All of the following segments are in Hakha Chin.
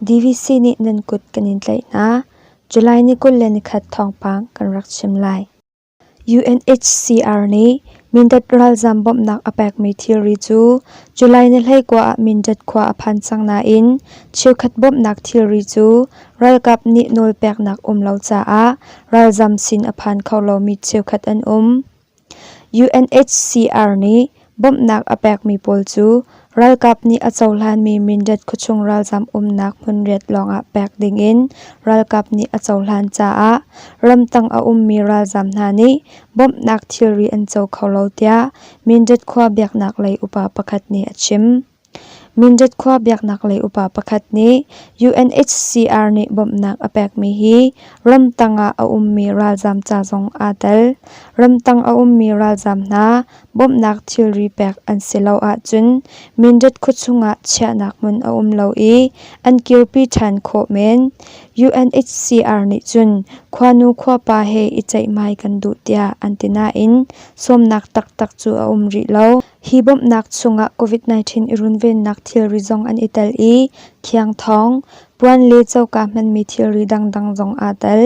DVC nih nan kut kan in tlaih hna. July ni 21 thawngpang kan rak chim lai. UNHCR nih Mindat ralzaam bawmhnak a pekmi thilri cu July ni 19 ah Mindat khua a phan cang nain cheukhat bawmhnak thilri cu ralkap nih nawlpeknak um lo caah ralzaam sin a phan kho lomi cheukhat an um. UNHCR nih bawmhnak a pekmi pawl cu ralkap nih a cohlanmi Mindat khuachung ralzaam umnak hmunriat lawngah pek dingin ralkap nih a cohlan caah ramtang a ummi ralzaam hna nih bawmhnak thilri an co kho lo tiah Mindat khua biaknak lei upa pakhat nih a chim. Mindat khua biaknak lei upa pakhat nih UNHCR nih bawmhnak a pekmi hi ramtang ah a ummi ralzaam ca zong aa tel. Ramtang a ummi ralzaam hna bawmhnak thilri pek an si lo ahcun Mindat khuachung ah chiahnak hmun a um lo i an kirpi ṭhan khawh men. UNHCR nih cun khuanu khuapa he i ceihmai kan duh tiah an ti nain sawmnak taktak cu a um rih lo. Hi bawmhnak chungah COVID-19 i runvennak thilri zong an i tel i khiangthawng, puan le coka hmanmi thilri dangdang zong aa tel.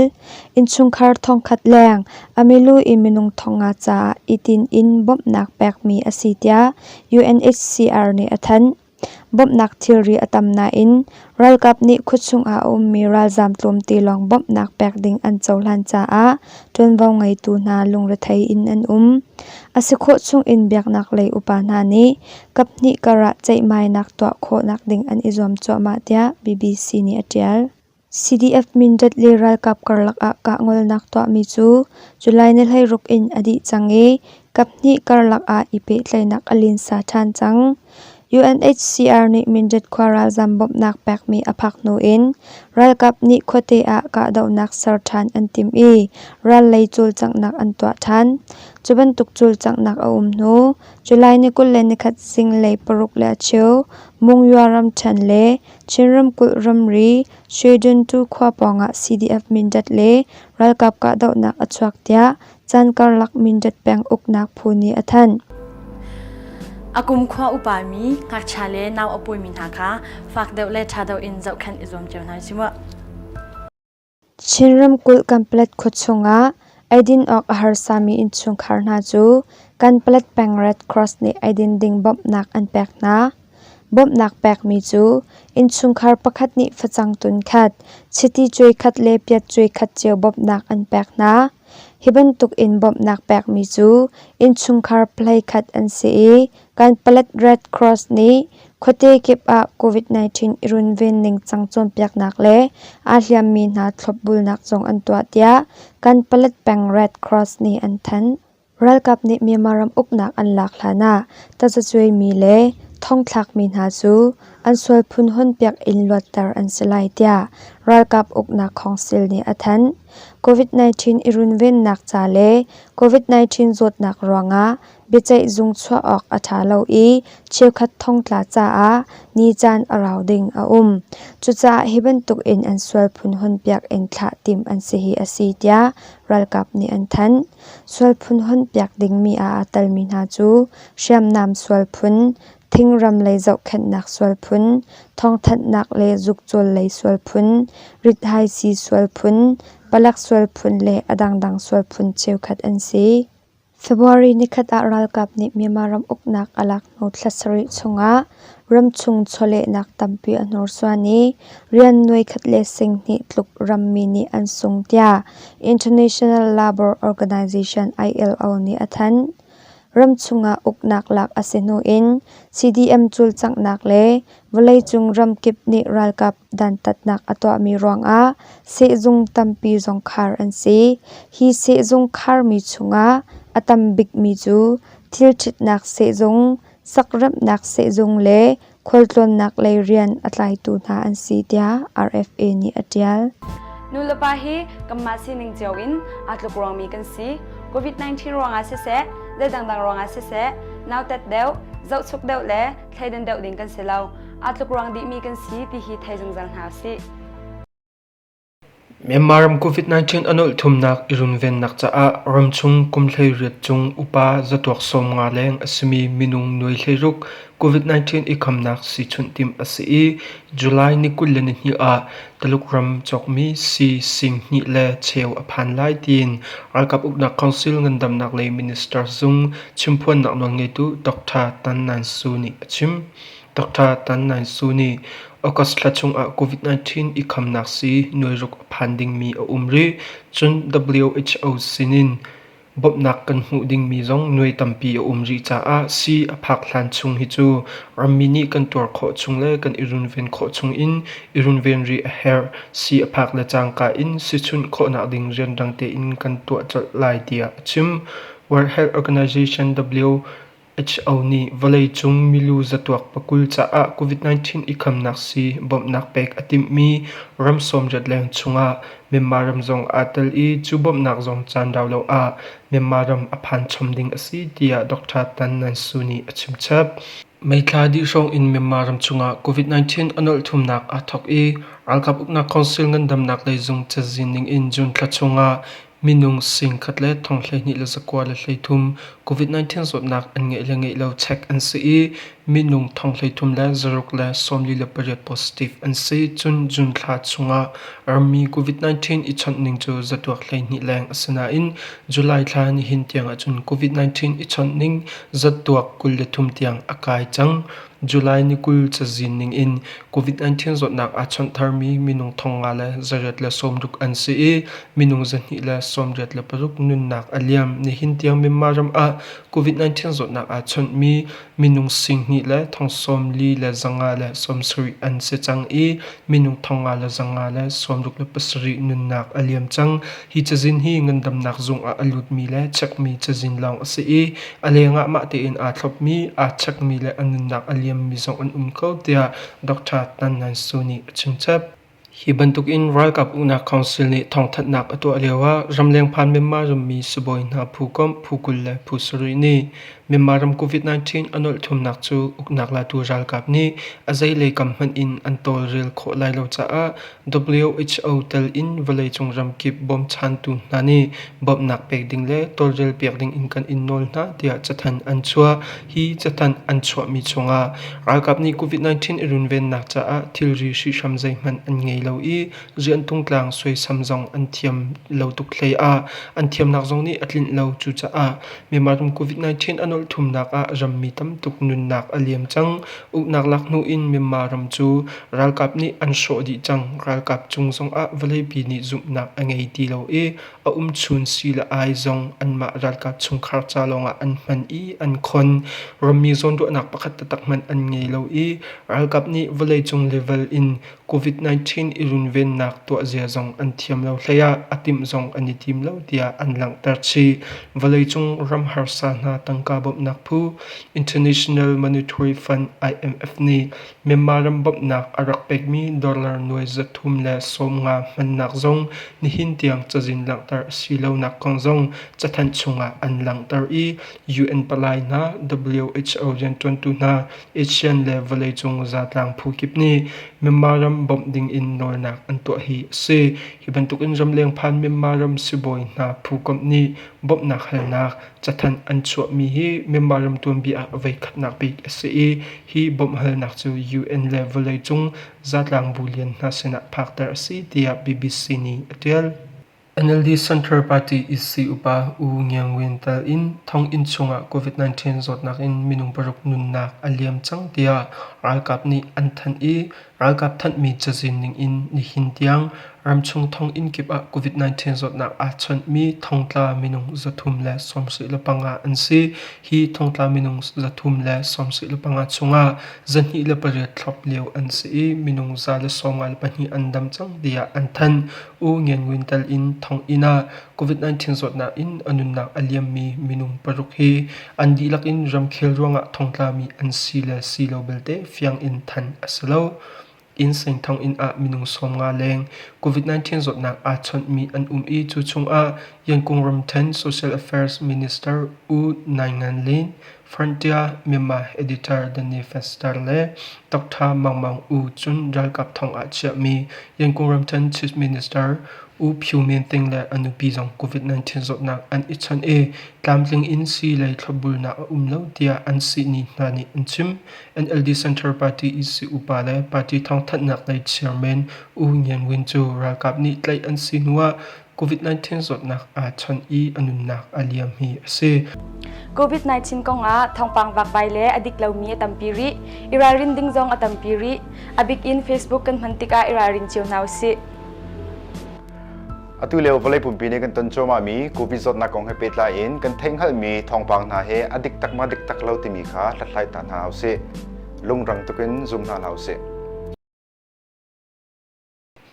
Innchungkhar thongkhat leng a milu i minung thongnga caah i tin in bawmhnak pekmi a si tiah UNHCR nih a thanh. Bawmhnak thilri a tam nain ralkap nih khuachung ah a ummi ralzaam tlawmte lawng bawmhnak pek ding an cohlan caah ṭuanvo ngeitu hna lungrethei in an um. A si khawh chungin biaknak lei upa hna nih kaphnih kar ah ceihmainak tuah khawhnak ding an i zuam cuahmah tiah BBC nih a ṭial. CDF Mindat le ralkap karlak ah kahngolnak tuahmi cu July ni 16 in a dih cang i kaphnih karlak ah i pehtlaihnak a linsa ṭhan cang. UNHCR nih Mindat khua ralzaam bawmhnak pekmi a phak hnu in ralkap nih khuate ah kahdohnak ser ṭhan an timh i ral lei cawlcanghnak an tuah ṭhan. Cu bantuk cawlcanghnak a um hnu July ni 21 zinglei 6:15 Mungywar ramṭhen le Chin ramkulh ramri Shwedan-tu khua pawngah CDF Mindat le ralkap kahdohnak a chuak tiah caan karlak Mindat peng uknak phu nih a thanh. A kumkhua upami ngakchia le nau a pawimi hna kha fak deuh le ṭha deuh in zohkhenh i zuam cio hna usih mu. Chin ramkulh Kanpalet khua chungah eidin awk a harsami innchungkhar hna cu Kanpalet peng Red Cross nih eidin ding bawmhnak an pek hna. Bawmhnak pekmi cu innchungkhar pakhat nih facang tun khat, chiti cuai khat le piat cuai khat cio bawmhnak an pek hna. Hi bantuk in bawmhnak pekmi cu innchungkhar phlei khat an si i Kanpalet Red Cross nih khuate kip ah COVID-19 i runven ningcang cawnpiaknak le aa hliammi hna thlopbulnak zong an tuah tiah Kanpalet peng Red Cross nih an thanh. Ralkap nih Myanmar ram uknak an lak hlan ah tazacuaimi le thongthlakmi hna cu an sual phun honpiak in luatter an si lai tiah ralkap uknak khawngsil nih a thanh. COVID-19 i runvennak ca le COVID-19 zawtnak ruangah biaceih zung chuah awk a ṭha lo i cheukhat thongtla caah ni caan a rau ding a um. Cucaah hi bantuk in an sual phun honpiak in thlah timh an si hi a si tiah ralkap nih an thanh. Sual phun honpiak dingmi ah aa telmi hna cu hriamnam sual phun, thingram lei zohkhenhnak sual phun, thawngthanhnak le zukcawl lei sual phun, rithaisii sual phun, palek sual phun le a dangdang sual phun cheukhat an si. February nikhat ah ralkap nih Myanmar ram uknak a lak hnu thla sarih chungah ramchung chawlehnak tampi a hnorsuan i rian nuai khat le sing hnih tluk rammi nih an sung tiah International Labour Organization ILO nih a thanh. Ramchung ah uknak lak a si hnu in CDM cawlcanghnak le vawleicung ramkip nih ralkap dantatnak a tuahmi ruangah sehzung tampi zong khar an si. Hi sehzung kharmi chungah a tam bikmi cu thilṭhitnak sehzung, sakremhnak sehzung le khualtlawnnak lei rian a tlaitu hna an si tiah RFA nih a ṭial. Nulepa hi kanmah sining cio in aa tluk ruangmi kan si. COVID-19 ruangah siseh, zei dangdang ruangah siseh, nautat deuh, zohchuk deuh le thleidan deuh ding kan si lo. Aa tluk ruang dihmi kan si ti hi thei zungzal hna usih. Myanmar ram COVID-19 a nolh thumnak i runvennak caah ramchung kum 18 cung upa zatuak 50 leng a simi minung nuai 16 COVID-19 i khamnak siichunh timh a si i July ni 22 ah Taluk ram cawkmi sii sing hnih le cheu a phan lai tiin Ralkap Uknak Council ngandamnak lei minister zung chimphuannak nawlngeitu Dr. Tan Nan Su nih a chim. Dr. Tan Naing Su nih August thla chungah COVID-19 i khamnak sii nuai ruk a phan dingmi a um rih. Cun WHO sinin bawmhnak kan hmuh dingmi zong nuai tampi a um rih caah sii a phak hlan chung hi cu rammi nih kan tuar khawh chung le kan i runven khawh chung in i runven rih a herh. Sii a phak le cangka in sichunh khawhnak ding rianrang tein kan tuah colh lai tiah a chim. World Health Organization WHO WHO nih vawleicung milu zatuak pakul caah COVID-19 i khamnak sii bawmhnak pek a timhmi ram 80 leng chungah Myanmar ram zong aa tel i cu bawmhnak zong caan rau lo ah Myanmar ram a phan chom ding a si tiah Dr. Tan Nan Su nih a chimchap. May thla dih hrawng in Myanmar ram chungah COVID-19 a nolh thumnak aa thawk i ralkap uknak council ngandamnak lei zung cazin ning in June thla chungah Minung singkhat le thong 12 23 COVID-19 zawtnak an ngeih le ngeih lo check an si i minung thong 33 le 48 positive an si. Cun June thla chungah rammi COVID-19 i chawnh ning cu zatuak 12 leng a si nain July thla nihin tiang ahcun COVID-19 i chawnh ning zatuak 23 tiang a kai cang. July ni 20 cazin ning in COVID-19 zawtnak aa chawnh tharmi minung 5,860 an si i minung 286 nunnak a liam. Nihin tiang Myanmar ram ah COVID-19 zawtnak aa chawnhmi minung 2,470 an si cang i minung 5,567 nunnak a liam cang. Hi cazin hi ngandamnak zung ah a lutmi le chekmi cazin lawng a si i a lengah mah tein aa thlopmi, aa chekmi le a nunnak a liammi zong an um kho tiah Dr. Tan Nan Su nih a chimchap. Hi bantukin ralkap uknak council nih thawngthanhnak a tuah lioah ramleng phan Myanmar rammi sibawi hna phu komh phu 20 le phu 7 nih Myanmar ram COVID-19 a nolh thumnak cu uknak latu ralkap nih a zeilei kam hmanh in an tawlrel khawh lai lo caah WHO tel in vawleicung ramkip bawmchantu hna nih bawmhnak pek ding le tawlrel piak ding in kan in nawl hna tiah cathanh an chuah. Hi cathanh an chuahmi chungah ralkap nih COVID-19 i runvennak caah thilri hrihhram zeihmanh an ngei lo i rian tungtlang suaisam zong an thiam lo tuk hlei ah an thiamnak zong nih a tlinh lo. Cucaah Myanmar ram COVID-19 a nolh thumnak ah rammi tam tuk nunnak a liam cang. Uknak lak hnu in Myanmar ram cu ralkap nih an hrawh dih cang. Ralkap cung zongah vawleipi nih zumhnak a ngei ti lo i a umchun si le ai zong anmah ralkap chungkhar ca lawngah an hman i an khon. Rammi zawnruahnak pakhat taktak hmanh an ngei lo i ralkap nih vawleicung level in COVID-19 i runvennak tuahzia zong an thiam lo hleiah a timh zong an i tim lo tiah an langhter chih. Vawleicung ram harsa hna tangka bawmhnak phu International Monetary Fund IMF nih Myanmar ram bawmhnak a rak pekmi dollar nuai 350 hmannak zong nihin tiang cazin langhter a si lonak kong zong cathanh chungah an langhter i UN palai hna, WHO rianṭuantu hna, ASEAN le vawleicung zatlang phu kip nih Myanmar ram bawmh dingin nawlnak an tuah hi a si. Hi bantukin ramleng phan Myanmar ram sibawi hna phu komh nih bawmhnak halnak cathanh an chuahmi hi Myanmar ram tuanbia ah voikhatnak bik a si i hi bawmhhalnak cu UN le vawleicung zatlang bu lian hna sinah phakter a si tiah BBC nih a ṭial. NLD Central Party EC upa U Ngiang Win tel in thonginn chungah COVID-19 zawtnak in minung paruk nunnak a liam cang tiah ralkap nih an thanh i ralkap thanhmi cazin ning in nihin tiang ramchung thonginn kip ah COVID-19 zawtnak aa chawnhmi thongtla minung 375 an si. Hi thongtla minung 375 chungah 208 thlop lio an si i minung 192 an dam cang tiah an thanh. U Ngian Win tel in thonginn ah COVID-19 zawtnak in a nunnak a liammi minung paruk hi an dihlak in ramkhel ruangah thongtlami an si le si lo belte fiang in thanh a si lo. Insein thonginn ah minung 50 leng COVID-19 zawtnak aa chawnhmi an um i cu chungah Yankung ramthen Social Affairs Minister U Naing Ngan Lin, Frontier Myanmar editor Danny Fenster le Dr. Mang Mang U cun ralkap thong ah chiahmi Yangon ramthen Chief Minister U Phyo Men Ting le a nupi zong COVID-19 zawtnak an i chawnh i tlamtling in sii lei thlopbulnak a um lo tiah an sihni hna nih an chim. NLD Central Party EC upa le party thawngthanhnak lei chairman U Nyan Win cu ralkap nih tlaih an si hnuah COVID-19 zawtnak aa chawnh i a nunnak a liam hi a si. COVID-19 kongah thawngpang vakvai le a dik lomi a tampi rih. I ralrin ding zong a tampi rih. A bik in Facebook kan hman tikah i ralring cio hna usih. Atu lio vawlei pumpi nih kan ton cuahmahmi COVID zawtnak kong he pehtlai in kan theihhngalhmi thawngpang hna he a dik tak ma dik tak lo timi kha hlathlai ta hna usih. Lungrang tukin zum hna hlah usih.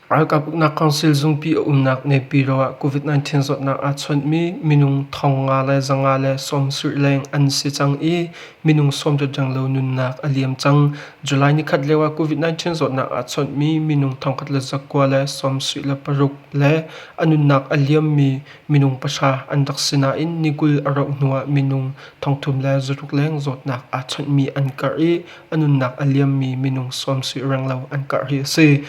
Ralkap uknak council zungpi a umnak Naypyidaw ah COVID-19 zawtnak aa chawnhmi minung 5,170 leng an si cang i minung 60 renglo nunnak a liam cang. July nikhat lio ah COVID-19 zawtnak aa chawnhmi minung 1,976 le a nunnak a liammi minung pahra an rak si nain ni 20 a rauh hnuah minung 3,600 leng zawtnak aa chawnhmi an karh i a nunnak a liammi minung 70 renglo an karh hi a si.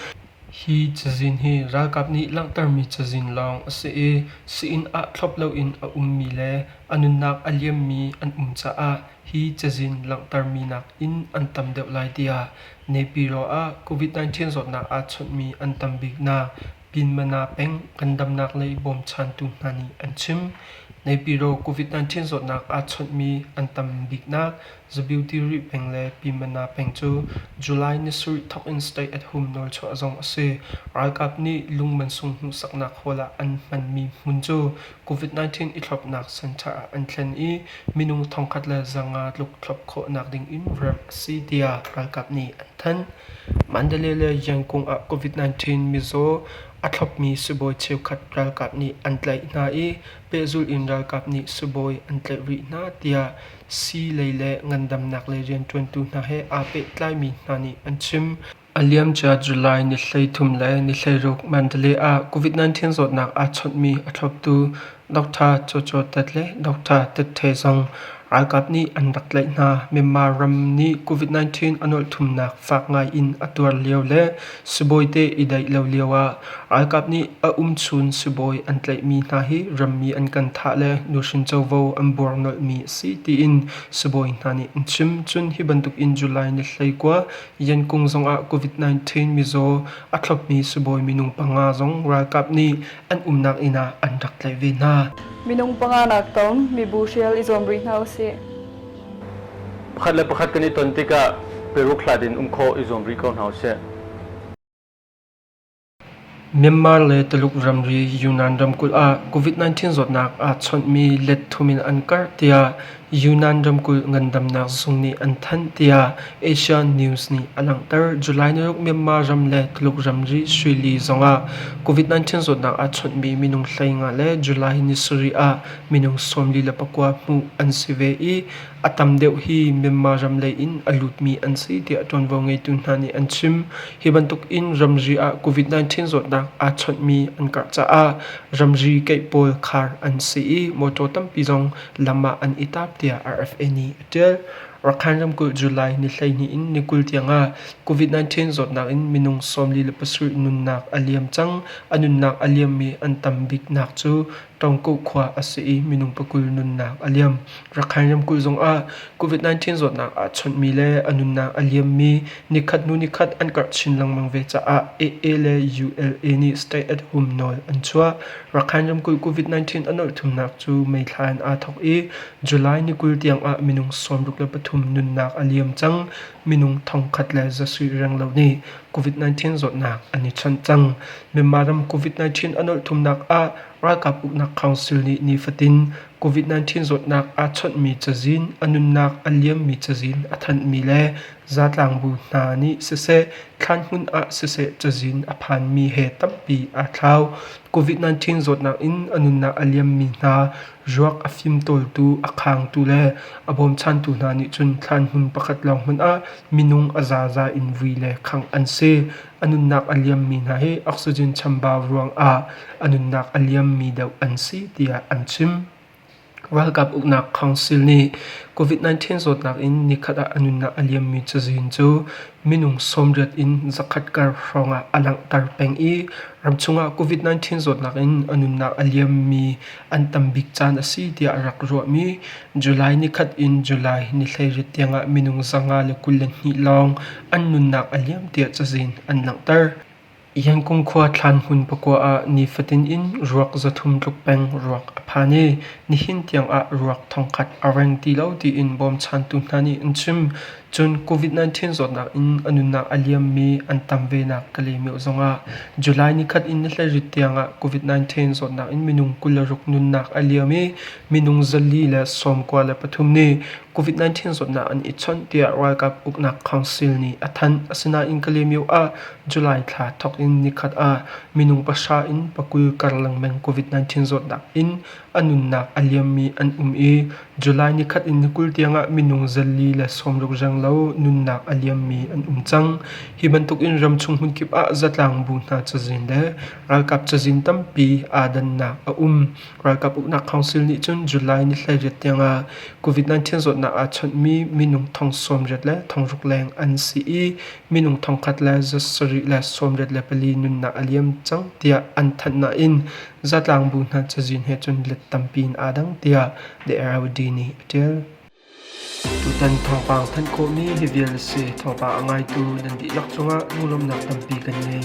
Hi cazin hi ralkap nih langhtermi cazin lawng a si i sii-inn ah thlop loin a ummi le a nunnak a liammi an um caah hi cazin langhtermi nakin an tam deuh lai tiah Naypyidaw ah COVID-19 zawtnak aa chawnhmi an tam biknak Pinmana peng ngandamnak lei bawmchantu hna nih an chim. Naypyidaw COVID-19 zawtnak aa chawnhmi an tam biknak Zabiutiri peng le Pimana peng cu July ni sarih thawk in stay at home nawlchuah zong a si. Ralkap nih lungmansung hmuhsaknak hall ah an hmanmi hmun cu COVID-19 i thlopnak center ah an thlen i minung 1,500 tluk thlop khawhnak ding in remh a si tiah ralkap nih an thanh. Mandalay le Yangon ah COVID-19 mizaw a thlopmi sibawi cheukhat ralkap nih an tlaih hna i pehzulh in ralkap nih sibawi an tlaih rih hna tiah Sii lei le ngandamnak lei rianṭuantu hna he aa pehtlaimi hna nih an chim. A liamcia July ni 33 le ni 16 Mandalay ah COVID-19 zawtnak aa chawnhmi a thloptu Dr. Cho Cho Tet le Dr. Tet Htwe zong ralkap nih an rak tlaih hna. Myanmar ram nih COVID-19 a nolh thumnak fak ngai in a tuar lio le Sibawite i daih lo lioah ralkap nih a umchun sibawi an tlaihmi hna hi rammi an kan thah le nuhrin covo an buar nolhmi a si tiin sibawi hna nih an chim. Cun hi bantukin July ni 19 Yankung zongah COVID-19 mizaw a thlopmi sibawi minung panga zong ralkap nih an umnak inn ah an rak tlaih ve hna. Minung panga nak tam mibu hrial i zuam rih hna usih. Pakhat le pakhat kan i ton tikah peruk hlat in um khawh i zuam rih ko hna usih. Myanmar le Tuluk ramri Yunnan ramkulh ah COVID-19 zawtnak aa chawnhmi let thum in an karh tiah Yunnan ramkulh ngandamnak zung nih an thanh tiah Asia News nih a langhter. July ni ruk Myanmar ram le Tuluk ramri Suili zongah COVID-19 zawtnak aa chawnhmi minung 15 le July ni sarih ah minung 44 hmuh an si ve i a tam deuh hi Myanmar ram lei in a lutmi an si tiah ṭuanvo ngeitu hna nih an chim. Hi bantuk in ramri ah COVID-19 zawtnak aa chawnhmi an karh caah ramri keih pawl khar an si i mawṭaw tampi zong lam ah an i taap tiah RFA nih a ṭial. Rakhine ramkulh July ni 12 in ni 20 tiang ah COVID-19 zawtnak in minung 47 nunnak a liam cang. A nunnak a liammi an tam biknak cu Tongkoh khua a si i minung pakul nunnak a liam. Rakhine ramkulh zongah COVID-19 zawtnak aa chawnhmi le a nunnak a liammi nikhat hnu nikhat an karh chin lengmang ve caah AA le ULA nih stay at home nawl an chuah. Rakhine ramkulh COVID-19 a nolh thumnak cu May thla in aa thawk i July ni 20 tiang ah minung 63 nunnak a liam cang. Minung thongkhat le zasui renglo nih COVID-19 zawtnak an i chawnh cang. Myanmar ram COVID-19 a nolh thumnak ah Ralkap uknak council nih nifatin COVID-19 zawtnak aa chawnhmi cazin, a nunnak a liammi cazin a thanhmi le zatlangbu hna nih siseh, thlanhmun ah siseh cazin a phanmi he tampi aa thlau. COVID-19 zawtnak in a nunnak a liammi hna ruak a fimtawltu, a khangtu le a bawmchantu hna nih cun thlanhmun pakhat lawng hmanh ah minung a zaza in vui le khangh an si. A nunnak a liammi hna hi oxygen chambau ruangah a nunnak a liammi deuh an si tiah an chim. Ralkap uknak council nih COVID-19 zawtnak in nikhat ah a nunnak a liammi cazin cu minung 80 in 100 kar hrawng ah a langhter peng i ramchung ah COVID-19 zawtnak in a nunnak a liammi an tam bik caan a si tiah a rak ruahmi July nikhat in July ni 18 tiangah minung 522 lawng an nunnak a liam tiah cazin an langhter. Yangon khua thlan hmun pakua ah nifatin in ruak 300 tluk peng ruak a phan i nihin tiangah ruak thongkhat a reng ti lo tiin bawmchantu hna nih an chim. Cun COVID-19 zawtnak in a nunnak a liammi an tam venak Kalaymyo zongah July nikhat in ni 18 tiangah COVID-19 zawtnak in minung 26 nunnak a liam i minung 493 nih COVID-19 zawtnak an i chawnh tiah ralkap uknak council nih a thanh. Asinain Kalaymyo ah July thla thawk in nikhat ah minung pahra in 20 kar lengmang COVID-19 zawtnak in a nunnak a liammi an um i July nikhat in ni 20 tiangah minung 460 renglo nunnak a liammi an um cang. Hi bantukin ramchung hmunkip ah zatlang bu hna cazin le ralkap cazin tampi aa dannak a um. Ralkap uknak council nih cun July ni 18 tiangah COVID-19 zawtnak aa chawnhmi minung 80,000 le 6,000 leng an si i minung 1,000 le 784 nunnak a liam cang tiah an thanh nain zatlang bu hna cazin he cun let tampi in aa dang tiah The ROD nih a ṭial. Tutan thawngpang thanh khawhmi hi vial a si. Thawngpang a ngaitu nan dihlak cungah lunglawmhnak tampi kan ngei.